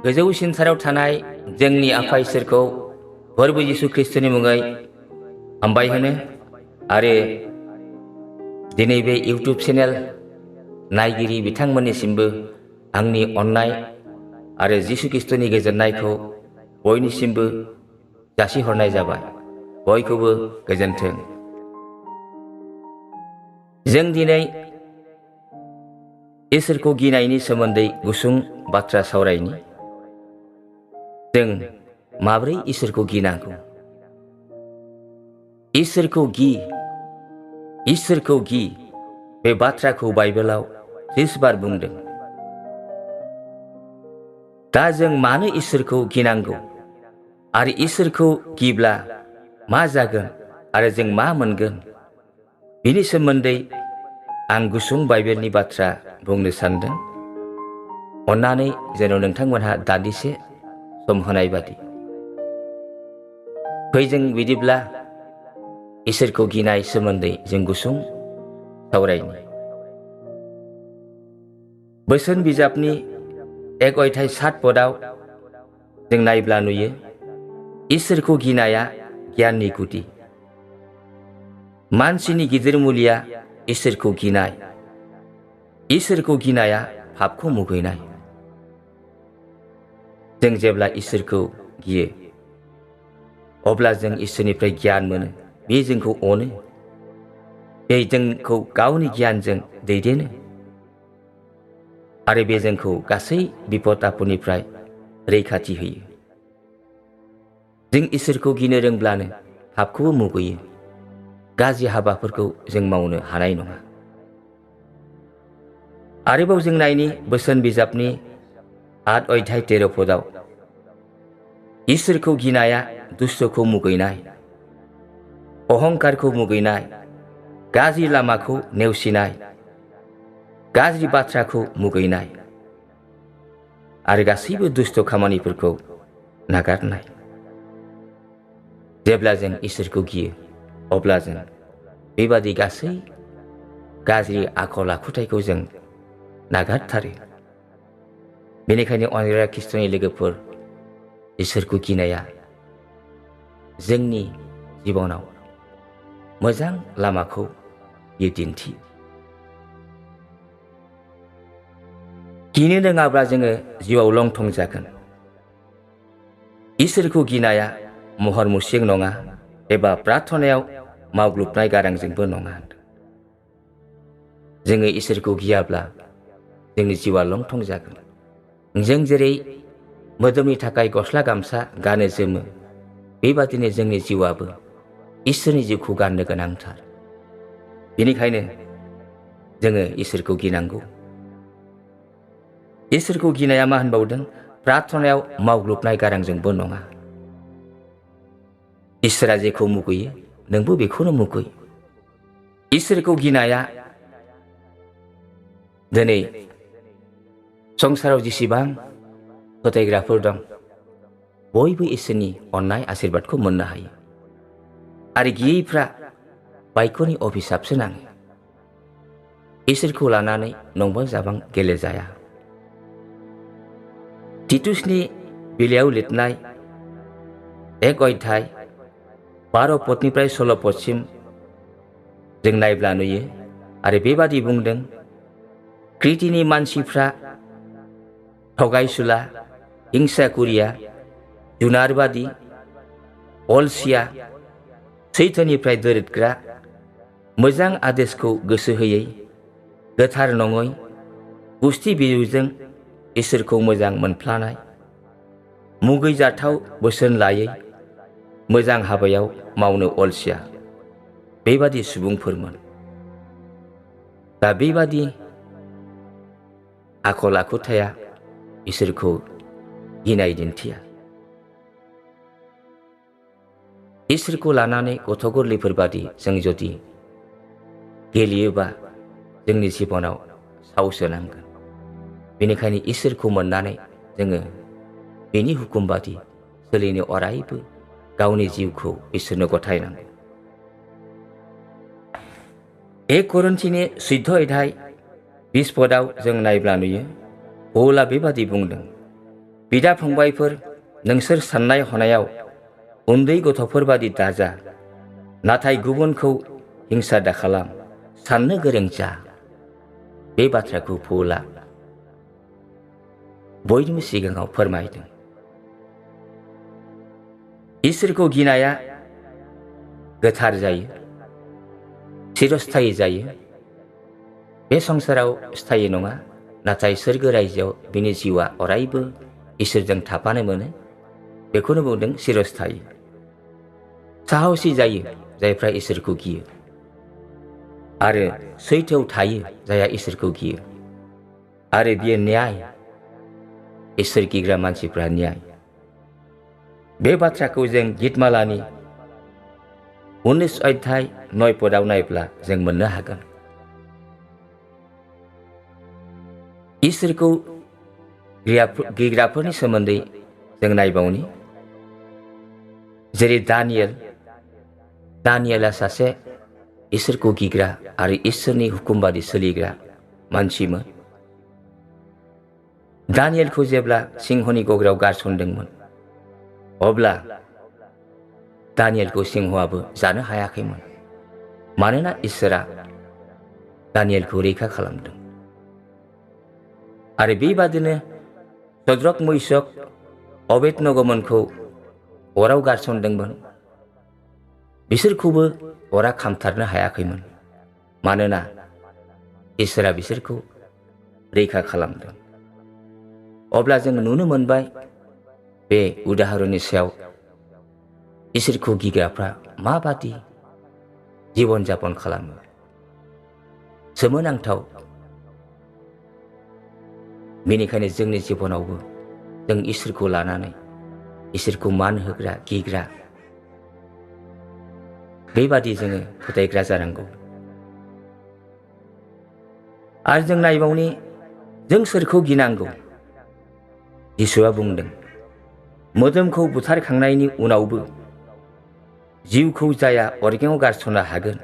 गोजौसिन साराव थानाय जोंनि आफा इसोरखौ फोरबो जिसु ख्रिस्टनि मुङै हामबाय होनो आरो दिनै बे इउटुब चेनेल नायगिरि बिथांमोननिसिमबो आंनि अननाय आरो जिसु ख्रिस्टनि गोजोननायखौ बयनिसिमबो जासिहरनाय जाबाय। बयखौबो गोजोन्थों। जों दिनै इसोरखौ गिनायनि सोमोन्दै गुसुं बाथ्रा सावरायनि। जों माब्रै इसोरखौ गिनांगौ? इसोरखौ गि बे बाथ्राखौ बाइबेलाव 30 बार बुंदों। दा जों मानो इसोरखौ गिनांगौ आरो इसोरखौ गिब्ला मा जागोन आरो जों मा मोनगोन, बिनि सोमोन्दै आं गुसुं बाइबेलनि बाथ्रा बुंनो सानदों। अन्नानै जेन' नोंथांमोनहा दान्दिसे सम होनाय बादि। फै जों बिदिब्ला इसोरखौ गिनाय सोमोन्दै जों गुसुं सावरायनि। बोसोन बिजाबनि 1 अध्याय 7 पदआव जों नायब्ला नुयो, इसोरखौ गिनाया गियाननि गुदि। मानसिनि गिदिर मुलिया इसोरखौ गिनाय। इसोरखौ गिनाया पापखौ मुगैनाय। जों जेब्ला इसोरखौ गियो अब्ला जों इसोरनिफ्राय गियान मोनो। बे जोंखौ अनो, बे जोंखौ गावनि गियानजों दैदेनो आरो बे जोंखौ गासै बिपद आफदनिफ्राय रैखाथि होयो। जों इसोरखौ गिनो रोंब्लानो पापखौबो मुगैयो। गाज्रि हाबाफोरखौ जों मावनो हानाय नङा। आरोबाव जों नायनि बोसोन बिजाबनि 8 अध्याय 13 पदआव, इसोरखौ गिनाया दुस्थ'खौ मुगैनाय, अहंकारखौ मुगैनाय, गाज्रि लामाखौ नेवसिनाय, गाज्रि बाथ्राखौ मुगैनाय आरो गासैबो दुस्थ' खामानिफोरखौ नागारनाय। जेब्ला जों इसोरखौ गियो अब्ला जों बेबादि गासै गाज्रि आखल आखुथायखौ जों नागारथारो। बेनिखायनो अनग्रा ख्रिस्ट'नि लोगोफोर, इसोरखौ गिनाया जोंनि जिबनाव मोजां लामाखौ बियो दिन्थियो। गिनो रोङाब्ला जोङो जिउआव लंथं जागोन। इसोरखौ गिनाया महर मुस्रिं नङा एबा प्रार्थनायाव मावग्लुबनाय गारांजोंबो नङा। जोङो इसोरखौ गियाब्ला जोंनि जिउआ लंथं जागोन। जों जेरै मोदोमनि थाखाय गस्ला गामसा गानो जोमो, बेबादिनो जोंनि जिउआबो इसोरनि जिउखौ गाननो गोनांथार। बेनिखायनो जोङो इसोरखौ गिनांगौ। इसोरखौ गिनाया मा होनबावदों? प्रार्थनायाव मावग्लुबनाय गारांजोंबो नङा। इसोरा जेखौ मुगैयो नोंबो बेखौनो मुगै। इसोरखौ गिनाया दिनै संसाराव जेसेबां फोथायग्राफोर दं, बयबो इसोरनि अननाय आशीर्बादखौ मोननो हायो आरो गियैफ्रा बाइकनि अभिशापसो नाङो। इसोरखौ लानानै नंबां जाबां गेलेजाया। तितुसनि बिलाइयाव लिरनाय 1 अध्याय 12 पदनिफ्राय 16 पदसिम जों नायब्ला नुयो आरो बेबादि बुंदों, कृतिनि मानसिफ्रा थगायसुला, हिंसाकुरिया, जुनारबादि, अलसिया, सैथोनिफ्राय दोरदग्रा, मोजां आदेशखौ गोसो होयै, गोथार नङै, गुस्थि बिरुजों इसोरखौ मोजां मोनफ्लानाय, मुगैजाथाव बोसोन लायै, मोजां हाबायाव मावनो अलसिया, बेबादि सुबुंफोरमोन। दा बेबादि आखल आखुथाया इसोरखौ गिनाय दिन्थिया। इसोरखौ लानानै गथ' गोरलैफोर बादि जों जुदि गेलेयोबा जोंनि जिबनाव साहस नांगोन। बेनिखायनो इसोरखौ मोननानै जोङो बेनि हुकुम बादि सोलिनो अरायबो गावनि जिउखौ इसोरनो गथायनांगौ। 1 करिन्थिनि 14 अध्याय 20 पदआव जों नायब्ला नुयो, पौला बेबादि बुंदों, बिदा फंबायफोर, नोंसोर साननाय हनायाव उन्दै गथ'फोर बादि दाजा, नाथाय गुबुनखौ हिंसा दाखालाम, साननो गोरों जा। बे बाथ्राखौ पौला बयनिबो सिगाङाव फोरमायदों। इसोरखौ गिनाया गोथार जायो, चिरस्थायी जायो। बे संसाराव स्थायी नङा, नाथाय सोरगो रायजोआव बिनि जिउआ अरायबो इसोरजों थाफानो मोनो। बेखौनो बुंदों चिरस्थायी। साहसि जायो जायफ्रा इसोरखौ गियो, आरो सैथोआव थायो जायहा इसोरखौ गियो, आरो बियो न्याय। इसोर गिग्रा मानसिफ्रा न्याय। बे बाथ्राखौ जों गितमालानि 19 अध्याय 9 पदआव नायब्ला जों मोननो हागोन। इसोरखौ गिग्राफोरनि सोमोन्दै जों नायबावनि। जेरै दानियेला सासे इसोरखौ गिग्रा आरो इसोरनि हुकुम बादि सोलिग्रा मानसिमोन। दानियेलखौ जेब्ला सिंहनि गग्रायाव गारसनदोंमोन, अब्ला दानियेलखौ सिंहआबो जानो हायाखैमोन, मानोना इसोरा दानियेलखौ रैखा खालामदों। आरो बेबादिनो सद्रक, मैसक, अबेदनगोमोनखौ अराव गारसनदोंमोन। बिसोरखौबो अरा खामथारनो हायाखैमोन, मानोना इसोरा बिसोरखौ रैखा खालामदों। अब्ला जों नुनो मोनबाय बे उदाहरननि सायाव इसोरखौ गिग्राफ्रा माबादि जीवन जापन खालामो। सोमोनांथाव। बेनिखायनो जोंनि जिबनावबो जों इसोरखौ लानानै इसोरखौ मान होग्रा, गिग्रा, बेबादि जोङो फोथायग्रा जानांगौ। आरो जों नायबावनि, जों सोरखौ गिनांगौ। जिसुआ बुंदों, मोदोमखौ बुथारखांनायनि उनावबो जिउखौ जाया अरगेंआव गारसननो हागोन,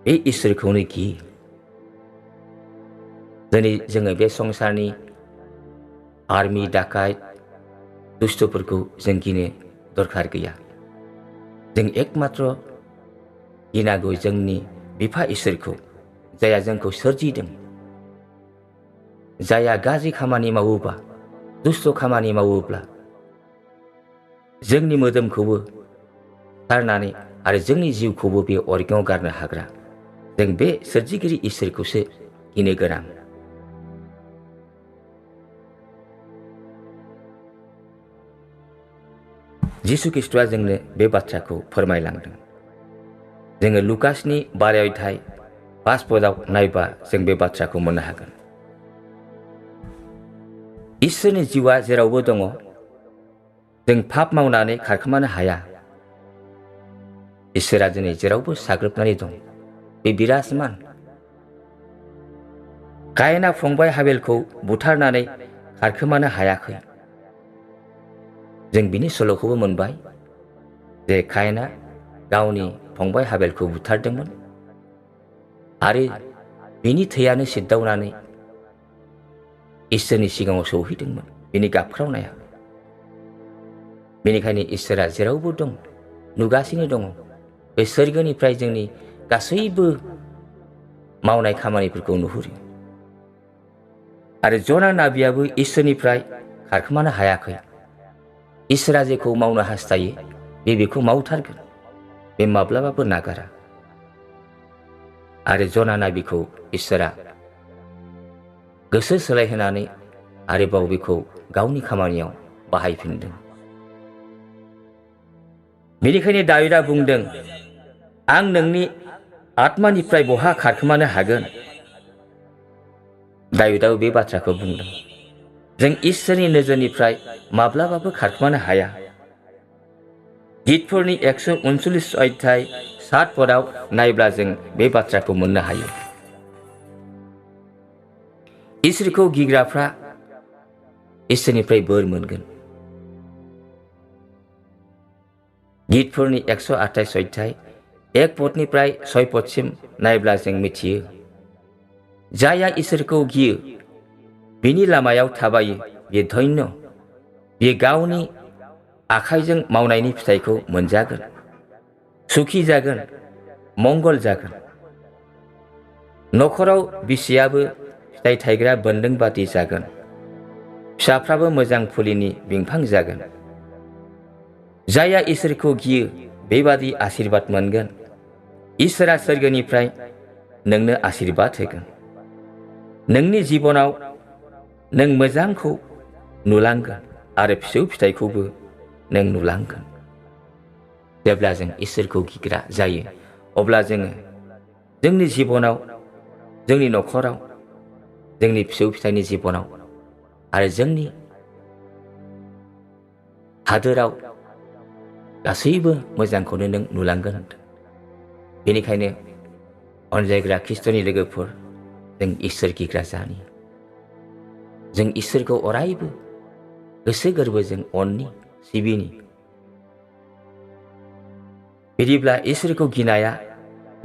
बे इसोरखौनो गियो। दिनै जोङो बे संसारनि आर्मि, डाकाइत, दुष्टफोरखौ जों गिनो दरखार गैया। जों एकमात्र गिनांगौ जोंनि बिफा इसोरखौ, जायहा जोंखौ सोरजिदों। जायहा गाज्रि खामानि मावोबा, दुष्ट खामानि मावोब्ला जोंनि मोदोमखौबो सारनानै आरो जोंनि जिउखौबो बे अरगेंआव गारनो हाग्रा, जों बे सोरजिगिरि इसोरखौसो गिनो गोनां। जिसु ख्रीष्टआ जोंनो बे बाथ्राखौ फोरमायलांदों। जोङो लुकासनि 12 अध्याय 5 पदआव नायबा जों बे बाथ्राखौ मोननो हागोन। इसोरनि जिउआ जेरावबो दङ, जों पाप मावनानै खारखोमानो हाया। इसोरा दिनै जेरावबो साग्लोबनानै दं, बे बिराजमान। कायेना फंबाय हाबेलखौ बुथारनानै खारखोमानो हायाखै। जों बिनि सल'खौबो मोनबाय, जे कायेना गावनि फंबाय हाबेलखौ बुथारदोंमोन, आरो बिनि थैयानो सिद्दावनानै इसोरनि सिगाङाव सौहैदोंमोन, बिनि गाबख्रावनाया। बेनिखायनो इसोरा जेरावबो दं, नुगासिनो दङ। बे सोरगोनिफ्राय जोंनि गासैबो मावनाय खामानिफोरखौ नुहुरो। आरो ज'ना नाबियाबो इसोरनिफ्राय खारखोमानो हायाखै। इसोरा जेखौ मावनो हास्थायो, बे बेखौ मावथारगोन। बे माब्लाबाबो नागारा। आरो ज'ना नाबिखौ इसोरा गोसो सोलायहोनानै आरोबाव बेखौ गावनि खामानियाव बाहायफिनदों। बेनिखायनो दाविदा बुंदों, आं नोंनि आत्मानिफ्राय बहा खारखोमानो हागोन। दाविदाबो बे बाथ्राखौ बुंदों। जों इसोरनि नोजोरनिफ्राय माब्लाबाबो खारखोमानो हाया। गितफोरनि 139 अध्याय 7 पदआव नायब्ला जों बे बाथ्राखौ मोननो हायो। इसोरखौ गिग्राफ्रा इसोरनिफ्राय बोर मोनगोन। गितफोरनि 128 अध्याय 1 पदनिफ्राय 6 पदसिम नायब्ला जों मिथियो, जायहा इसोरखौ गियो, बिनि लामायाव थाबायो, बे धन्य। बियो गावनि आखाइजों मावनायनि फिथाइखौ मोनजागोन, सुखि जागोन, मंगल जागोन। न'खराव बिसियाबो फिथाइ थायग्रा बोन्दों बादि जागोन, फिसाफ्राबो मोजां फुलिनि बिफां जागोन। जायहा इसोरखौ गियो बेबादि आशीर्बाद मोनगोन। इसोरा सोरगोनिफ्राय नोंनो आशीर्बाद होगोन। नोंनि जिबनाव नों मोजांखौ नुलांगोन आरो फिसौ फिथाइखौबो नों नुलांगोन। जेब्ला जों इसोरखौ गिग्रा जायो अब्ला जोङो जोंनि जिबनाव, जोंनि न'खराव, जोंनि फिसौ फिथाइनि जिबनाव आरो जोंनि हादोराव गासैबो मोजांखौनो नों नुलांगोन। बेनिखायनो अनजायग्रा खृष्टनि लोगोफोर, जों इसोर गिग्रा जानि। जों इसोरखौ अरायबो गोसो गोरबोजों अननि, सिबिनि। बिदिब्ला इसोरखौ गिनाया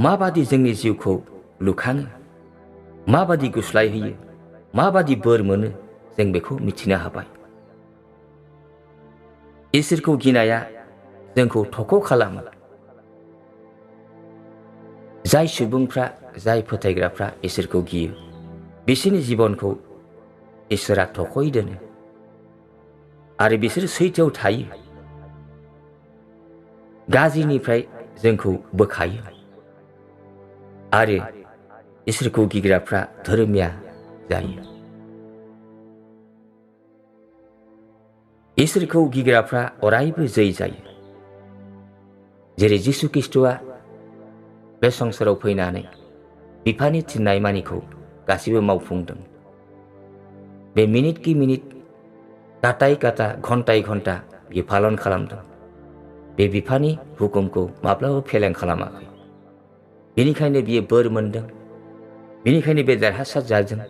माबादि जोंनि जिउखौ लुखाङो, माबादि गुस्लायहोयो, माबादि बोर मोनो, जों बेखौ मिथिनो हाबाय। इसोरखौ गिनाया जोंखौ थख' खालामो। जाय सुबुंफ्रा, जाय फोथायग्राफ्रा इसोरखौ गियो बिसोरनि जिबनखौ इसोरा थख'यै दोनो आरो बिसोर सैथोआव थायो। गाज्रिनिफ्राय जोंखौ बोखायो आरो इसोरखौ गिग्राफ्रा धोरोमिया जायो। इसोरखौ गिग्राफ्रा अरायबो जै जायो। जेरै जिसु खृष्टआ बे संसाराव फैनानै बिफानि थिननाय मानिखौ गासिबो मावफुंदों। बे मिनिट कि मिनिट, घन्टाय घन्टा, घन्टाय घन्टा बियो पालन खालामदों। बे बिफानि हुकुमखौ माब्लाबा फेलें खालामाखै। बेनिखायनो बियो बोर मोनदों। बेनिखायनो बे देरहासार जादों।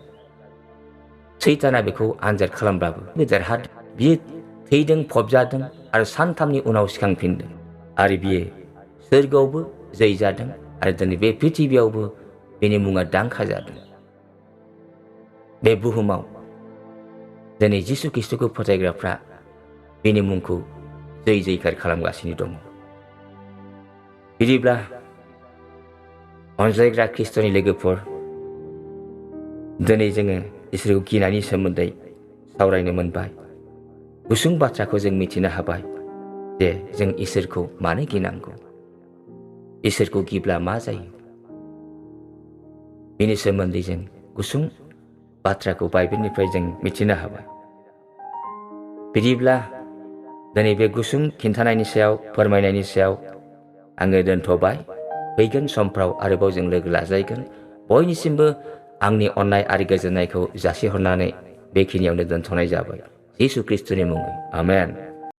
सैताना बेखौ आनजाद खालामब्लाबो बे देरहादों। बियो थैदों, फबजादों आरो सानथामनि उनाव सिखांफिनदों आरो बियो सोरगोआवबो जै जादों आरो दिनै बे पृथिबियावबो बेनि मुङा दांखा जादों। बे बुहुमाव दिनै जिसु खृष्टखौ फोथायग्राफ्रा बेनि मुंखौ जै जैखार खालामगासिनो दङ। बिदिब्ला अनजायग्रा खृष्टनि लोगोफोर, दिनै जोङो इसोरखौ गिनायनि सोमोन्दै सावरायनो मोनबाय। गुसुं बाथ्राखौ जों मिथिनो हाबाय जे जों इसोरखौ मानो गिनांगौ, इसोरखौ गिब्ला मा जायो। बेनि सोमोन्दै जों गुसुं बाथ्राखौ बाइबेलनिफ्राय जों मिथिनो हाबाय। बिदिब्ला दिनै बे गुसुं खिन्थानायनि सायाव, फोरमायनायनि सायाव आङो दोनथ'बाय। फैगोन समफ्राव आरोबाव जों लोगो लाज्लायगोन। बयनिसिमबो आंनि अननाय आरो गोजोननायखौ जासिहरनानै बेखिनियावनो दोनथ'नाय जाबाय। जिसु खृष्टनि मुङै आमेन।